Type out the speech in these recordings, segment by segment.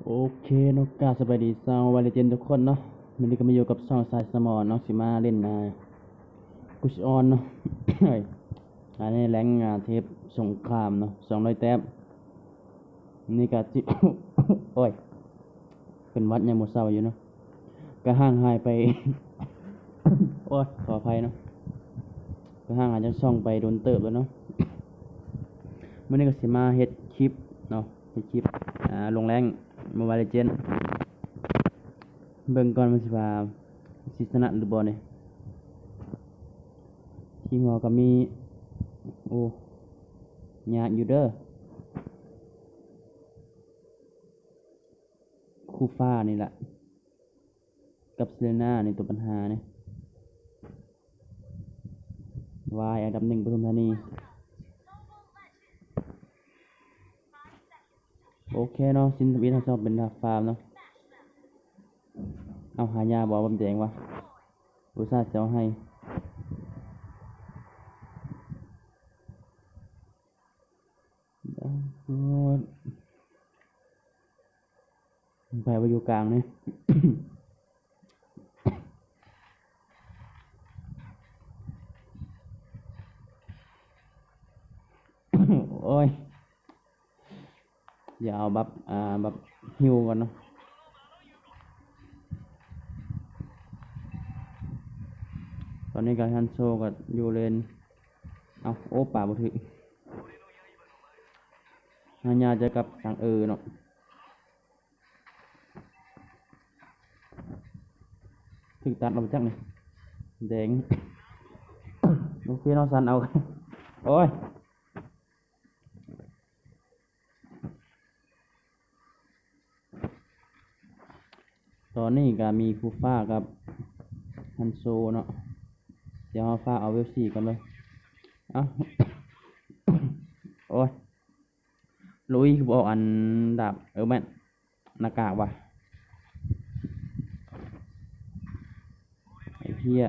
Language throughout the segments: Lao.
ໂອເຄເນາະ ກາບສະບາຍດີຊາວ Mobile Legend ທຸກຄົນເນາະ. ມື້ນີ້ກະມາຢູ່ກັບຊ່ອງຊາຍສະໝອນເນາະ ຊິມາຫຼິ້ນ ອ່າ Gush Eon ເນາະ. ເອີຍ ອັນນີ້ແຣງ ອ່າ ເທບສົງຄາມເນາະ ສອງຮ້ອຍແຕ້ມ. ນີ້ກະຊິ ໂອ້ຍ ເປັນຫວັດຍາມມື້ເຊົ້າຢູ່ເນາະ ກະຫ່າງຫາຍໄປ ໂອ້ຍ ຂໍອະໄພເນາະ ກະຫ່າງຫາຍຈາກຊ່ອງໄປດົນເຕີບແລ້ວເນາະ. ມື້ນີ້ກະຊິມາເຮັດຄລິບເນາະ ເຮັດຄລິບ ອ່າ ລົງແຣງ Mobile Legend ເບິ່ງກ່ອນວ່າຊິວ່າ ຊິຊະນະຫຼືບໍ່ນີ້. ທີມເຮົາກະມີ ໂອ້ ຍາກຢູ່ເດີ ຄູຟານີ້ລະ ກັບເຊເລນານີ້ຕົວປັນຫານີ້. ວາຍ ອັນດັບໜຶ່ງ ປະທຸມທານີ. ໂອເຄເນາະ ຊິນທຳອິດເຮົາຊອບເປັນດາບຟາມເນາະ. ເອົາ ຫາຍາບໍ່ ບຳແດງວະ ອຸດສ່າຊິເອົາໃຫ້. ໄປວ່າຢູ່ກາງນີ້ ໂອ້ຍ ດຽວເອົາບັບ ອ່າ ບັບຮິວກ່ອນເນາະ. ຕອນນີ້ກະ ຮັນໂຊ ກະຢູ່ເລນ ເອົາ ໂອ້ ປາບໍ່ຖືກ. ຫາຍາເຈີກັບສັງເອີເນາະ ຖືກຕັດແລ້ວບໍ່ຈັກນີ້ ແດງ. ໂອເຄເນາະ ສັນເອົາ ໂອ້ຍ. ຕອນນີ້ກະມີຄູຟາກັບ ຮັນໂຊເນາະ ດຽວເຮົາຟ້າວເອົາເວວສີ່ກ່ອນເລີຍ. ເອົ້າ ໂອ້ຍ ລຸຍ ຄືບໍ່ອອກອັນດາບ ເອີ ແມ່ນ ໜ້າກາກວ່າ ໄອ້ເຫ້ຍ.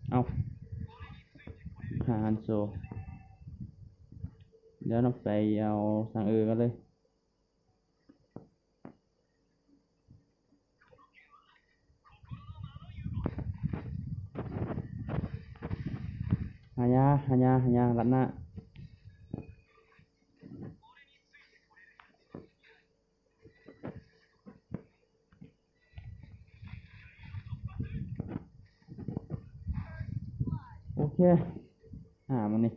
ເອົ້າ ຫາ ຮັນໂຊ ດຽວນຳໄປເອົາສັງເອີກັນເລີຍ. ຫາຍາ ຫາຍາ ຫາຍາ ລັດໜ້າ. ໂອເຄ ຫາມັນນີ້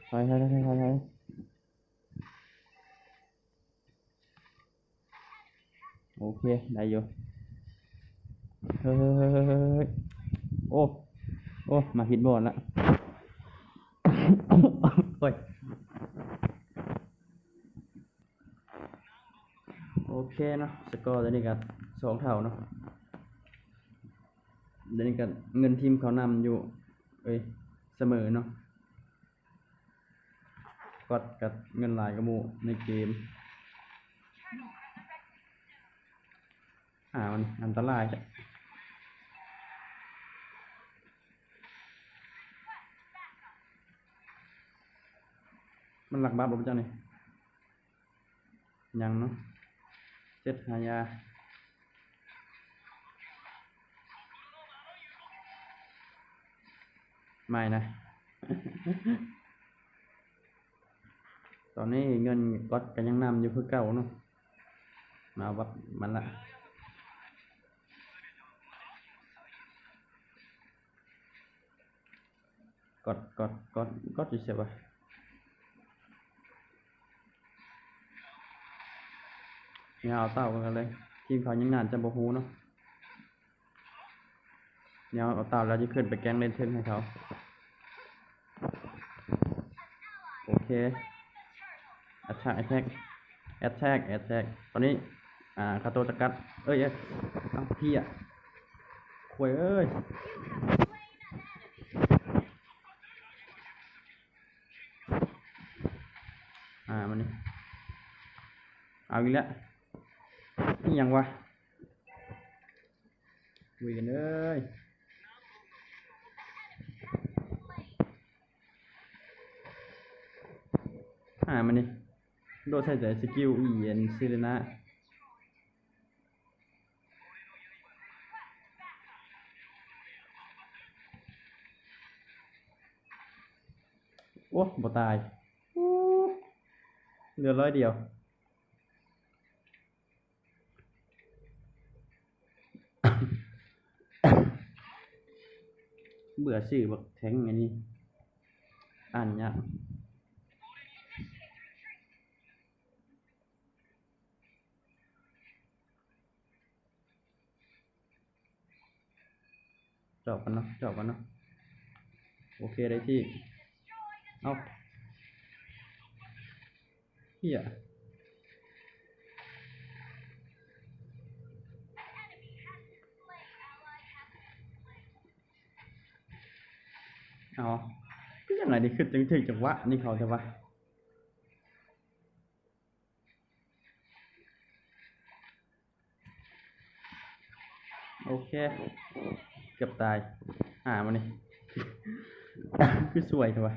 ຖອຍ ຖອຍ ຖອຍ ຖອຍ. ໂອເຄ ໄດ້ຢູ່. ເຮີ້ຍ ໂອ້ ໂອ້ ມາຜິດບ່ອນລະ ໂອ້ຍ. ໂອເຄເນາະ ສະກໍຕອນນີ້ກະສອງເທົ່າເນາະ. ດຽວນີ້ກະເງິນທີມເຂົານຳຢູ່ ເອີຍ ສະເໝີເນາະ. ກັອດກະເງິນຫຼາຍກວ່າໝູ່ໃນເກມ. ອ້າວ ອັນຕະລາຍ ມັນລັກບັບບໍ່ຈັກນີ້. ຍັງເນາະ ເຈັດ ຫາຢາ ໄມ່ນະ. ຕອນນີ້ເງິນກັອດກະຍັງນຳຢູ່ຄືເກົ່າເນາະ ມາວັດມັນລະ. ກອດ ກອດ ກອດ ກອດຢູ່ໃສວະ? ຍາວເຕົ້າກັນເລີຍ. ທີມເຂົາຍັງໜ້າຈະບໍ່ຮູ້ເນາະ. ຍາວເອົາເຕົ້າແລ້ວຈະຂຶ້ນໄປແກງເລນເທິງໃຫ້ເຂົາ. ໂອເຄ ແອັດແທັກ ແອັດແທັກ ແອັດແທັກ ແອັດແທັກ. ຕອນນີ້ ອ່າ ຄາໂຕຈະກັດ ເອີຍ ເອີຍ ເອົາ ເພຍ ຄວາຍເອີຍ. ອ່າ ມັນນີ້ ເອົາອີກແລ້ວ ອີ່ຫຍັງວະ? ລຸຍກັນເອີຍ ຫາມັນນີ້ ໂດດໃສ່ແຕ່ສະກິວອີເອັນຊີເລນາ. ໂອ້ ບໍ່ຕາຍ ໂອ້ ເຫຼືອຮ້ອຍດຽວ. ເບື່ອຊື່ບັກແທ້ງອັນນີ້ ອ່ານຍາກ. ເຈາະກ່ອນເນາະ ເຈາະກ່ອນເນາະ. ໂອເຄ ໄດ້ທີ່ ເອົ້າ ເຫ້ຍ ເອົ້າ ຄືຈັ່ງໃດນີ້ ຄືຈັ່ງຖືກຈັງຫວະນີ້ເຂົາແຕ່ວ່າ. ໂອເຄ ເກືອບຕາຍ ຫາມັນນີ້ ຄືສວຍແທ້ວະ.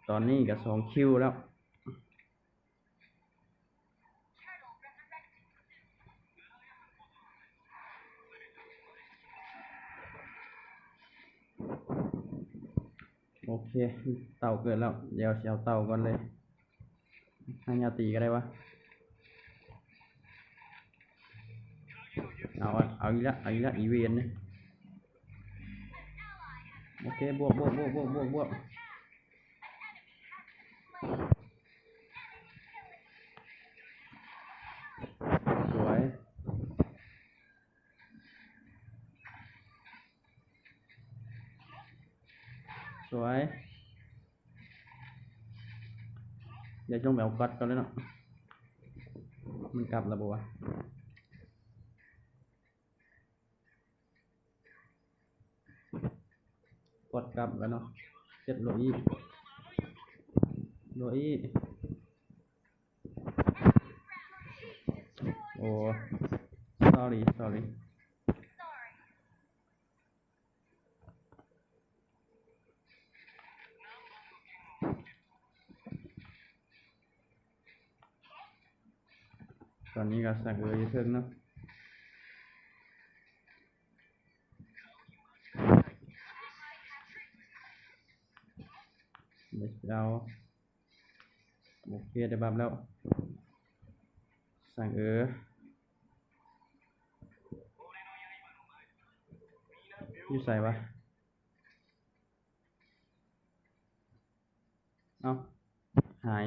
ຕອນນີ້ກໍສອງຄິວແລ້ວ. ໂອເຄ ເຕົ່າເກີດແລ້ວ ດຽວຊິເອົາເຕົ່າກ່ອນເລີຍ. ໃຫ້ຍາຕີກໍໄດ້ວະ. ເອົາ ເອົາອີກລະ ເອົາອີກລະ ອີເວນນີ້. ໂອເຄ ບວກ ບວກ ບວກ ບວກ ບວກ ບວກ. ສວຍ ສວຍ. ດຽວລົງໄປເອົາກັອດກ່ອນເລີຍເນາະ. ມັນກັບແລ້ວບໍ່ວະ? ກອດກັບແລ້ວເນາະ. ເຈັດ ໂລອີ ໂລອີ. ໂອ້ sorry sorry. ຕອນນີ້ກໍສັກເອີຢູ່ເທິງເນາະ. ເອົາ ໂອເຄ ໄດ້ບັບແລ້ວ. ສັກເອີ ຢູ່ໃສວະ? ເອົ້າ ຫາຍ.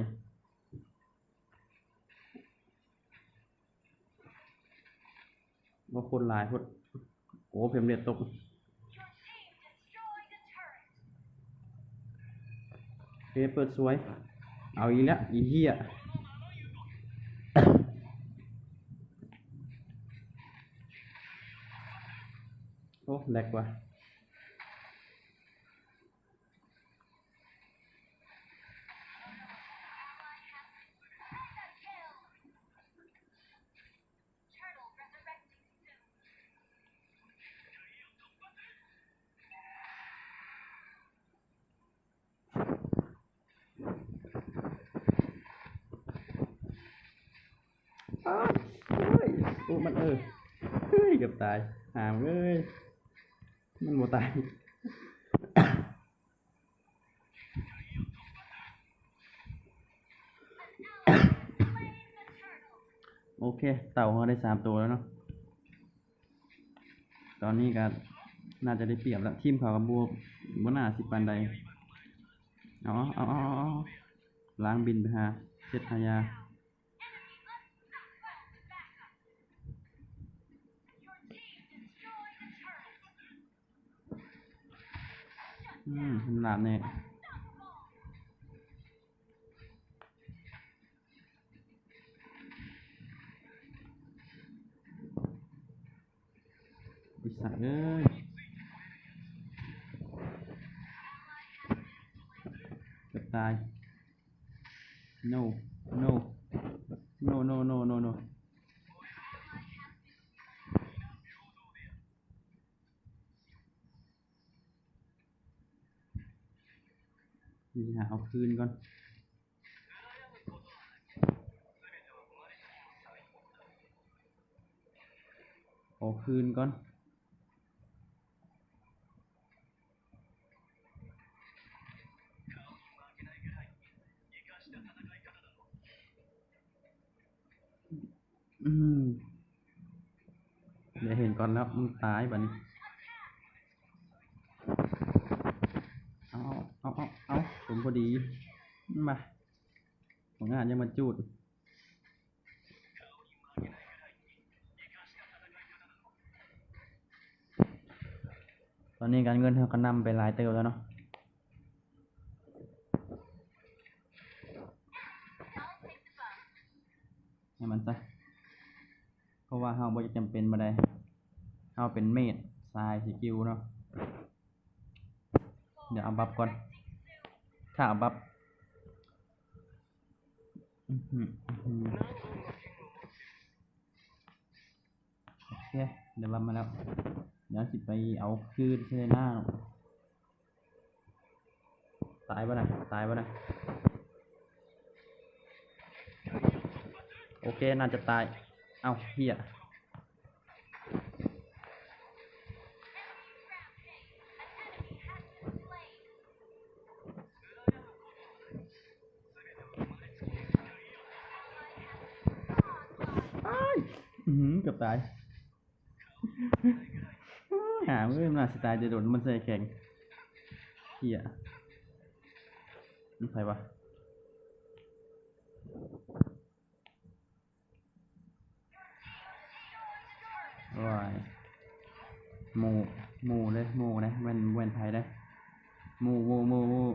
ວ່າຄົນຫຼາຍໂພດ. ໂອ້ ເຟຣມເຣດຕົກ. ເຄ ເປີດສວຍ. ເອົາອີກແລ້ວ ອີເຫ້ຍ. ໂອ້ ແລັກວ່າ. ອ້າວ ໂອ້ຍ ໂອ້ ມັນ ເອີ ເຮີ້ຍ ເກືອບຕາຍ ຫາມເອີຍ ມັນບໍ່ຕາຍ. ໂອເຄ ເຕົ່າເຮົາໄດ້ສາມໂຕແລ້ວເນາະ. ຕອນນີ້ກໍໜ້າຈະໄດ້ປຽບແລ້ວ ທີມເຂົາກໍບໍ່ ບໍ່ໜ້າຊິປານໃດ. ເອົາ ເອົາ ເອົາ ເອົາ ເອົາ ລ້າງບິນໄປຫາເຈັດ ຫາຢາ. ອືມ ຫຼາບແນ່ ໄອ້ສັດເອີຍ ເກືອບຕາຍ. No no. No, no, no, no, no. ນີ້ຫາເອົາຄືນກ່ອນ ເອົາຄືນກ່ອນ. ອືມ ໄດ້ເຫັນກ່ອນແລ້ວ ມັນຕາຍບາດນີ້. ເອົາ ເອົາ ເອົາ ເອົາ ສົມພໍດີ ມາ ບັງອາດຍັງມາຈູດ. ຕອນນີ້ການເງິນເຮົາກໍນຳໄປຫຼາຍເຕີບແລ້ວເນາະ ໃຫ້ມັນຊະ ເພາະວ່າເຮົາບໍ່ຈຳເປັນປານໃດ ເຮົາເປັນເມດສາຍສະກິວເນາະ. ດຽວເອົາບັບກ່ອນ ຖ້າເອົາບັບ ອື ອື ອື ໂອເຄ ໄດ້ບັບມາແລ້ວ ດຽວຊິໄປເອົາຄືນເຊເລນາ. ຕາຍບໍ່ນະ ຕາຍບໍ່ນະ ໂອເຄ ໜ້າຈະຕາຍ ເອົ້າ ເຫຍ. ອ້າຍ ອື ເກືອບຕາຍ ຫາເອີຍ ມັນໜ້າຊິຕາຍແຕ່ດົນ ມັນໃສ່ແຂງ ເຫຍ ມັນໃຜວະ? ໂອ້ຍ ໝູ່ ໝູ່ເດ້ ໝູ່ເດ້ ແມ່ນ ແມ່ນໃຜເດ້ ໝູ່ ໝູ່ ໝູ່ ໝູ່.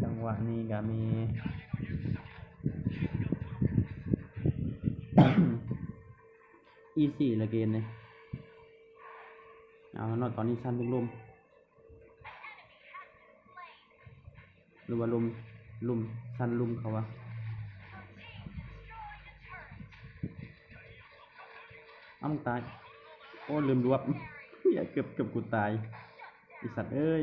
ຈັງຫວະນີ້ກະມີ ອີຊີລະເກມນີ້ ເອົາເນາະ ຕອນນີ້ຊັ້ນເປັນລົມ ຫຼືວ່າລົມ ລົມ ຊັ້ນລົມເຂົາວ່າ ເອົ້າ ຕາຍ ໂອ້ ລືມລວບ ເກືອບ ເກືອບ ເກືອບກູຕາຍ ອີສັດເອີຍ.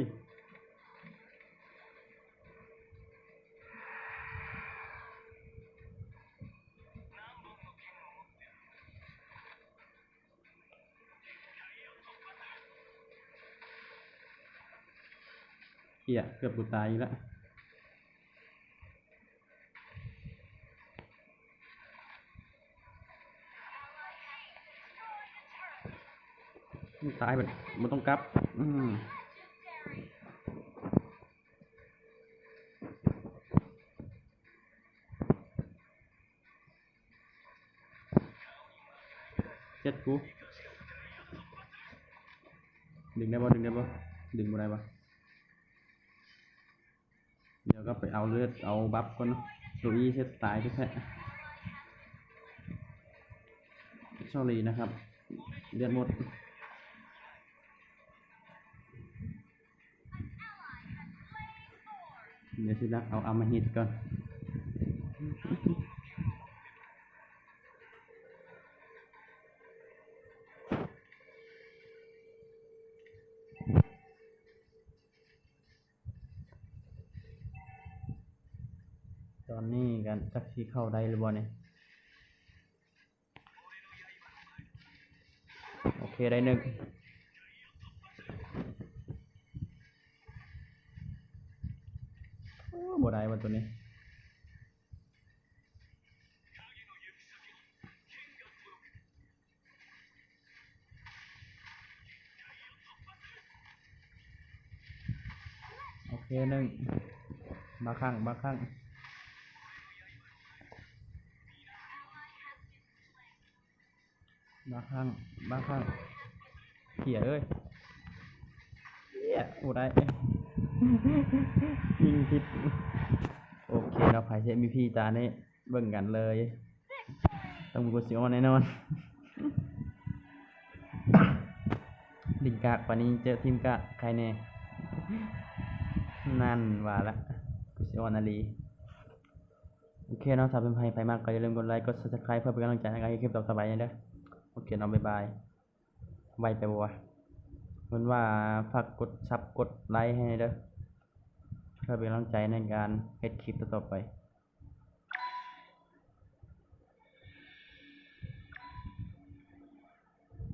ເຫຍ ເກືອບກູຕາຍອີກລະ ຕາຍ ບໍ່ຕ້ອງກັບ ອື. ເຈັດກູ ດຶງໄດ້ບໍ່ ດຶງໄດ້ບໍ່ ດຶງບໍ່ໄດ້ວະ ດຽວກໍໄປເອົາເລືອດເອົາບັບກ່ອນເນາະ ໂຈອີເຊັດຕາຍແທ້ໆ ຊໍຣີນະຄັບ ເລືອດໝົດ. ດຽວຊິລັກເອົາອຳມະຫິດກ່ອນ ຕອນນີ້ກໍຈັກຊິເຂົ້າໄດ້ຫຼືບໍ່ນີ້. ໂອເຄ ໄດ້ໜຶ່ງ ໂອ້ ບໍ່ໄດ້ວ່າໂຕນີ້ ໂອເຄ ໜຶ່ງ ບາງຄັ້ງ ບາງຄັ້ງ. ບາງຄັ້ງ ບາງຄັ້ງ ເຫຍເອີຍ ເຫຍ ບໍ່ໄດ້ ຍິງຜິດ ໂອເຄເນາະ ໃຜຊິເອັມວີພີຕານີ້ ເບິ່ງກັນເລີຍ ຕ້ອງມີຄົນຊິອອກແນ່ນອນ ລິງກາກປານນີ້ເຈີທີມກາກ ໃຄແນ່ ນັ້ນວ່າລະ. ຄືຊິອ່ອນອີ່ຫຼີ. ໂອເຄເນາະ ຖ້າເປັນໃຜ ໃຜມັກກໍຢ່າລືມກົດໄລ ກົດ Subscribe ເພື່ອເປັນກຳລັງໃຈໃນການເຮັດຄລິບຕໍ່ໄປເດີ. ໂອເຄເນາະ ບາຍບາຍ. ໄວໄປບໍ່ວະ? ເພິ່ນວ່າຝາກກົດ Sub ກົດໄລໃຫ້ແດ່ເດີ ເພື່ອເປັນກຳລັງໃຈໃນການເຮັດຄລິບຕໍ່ໆໄປ.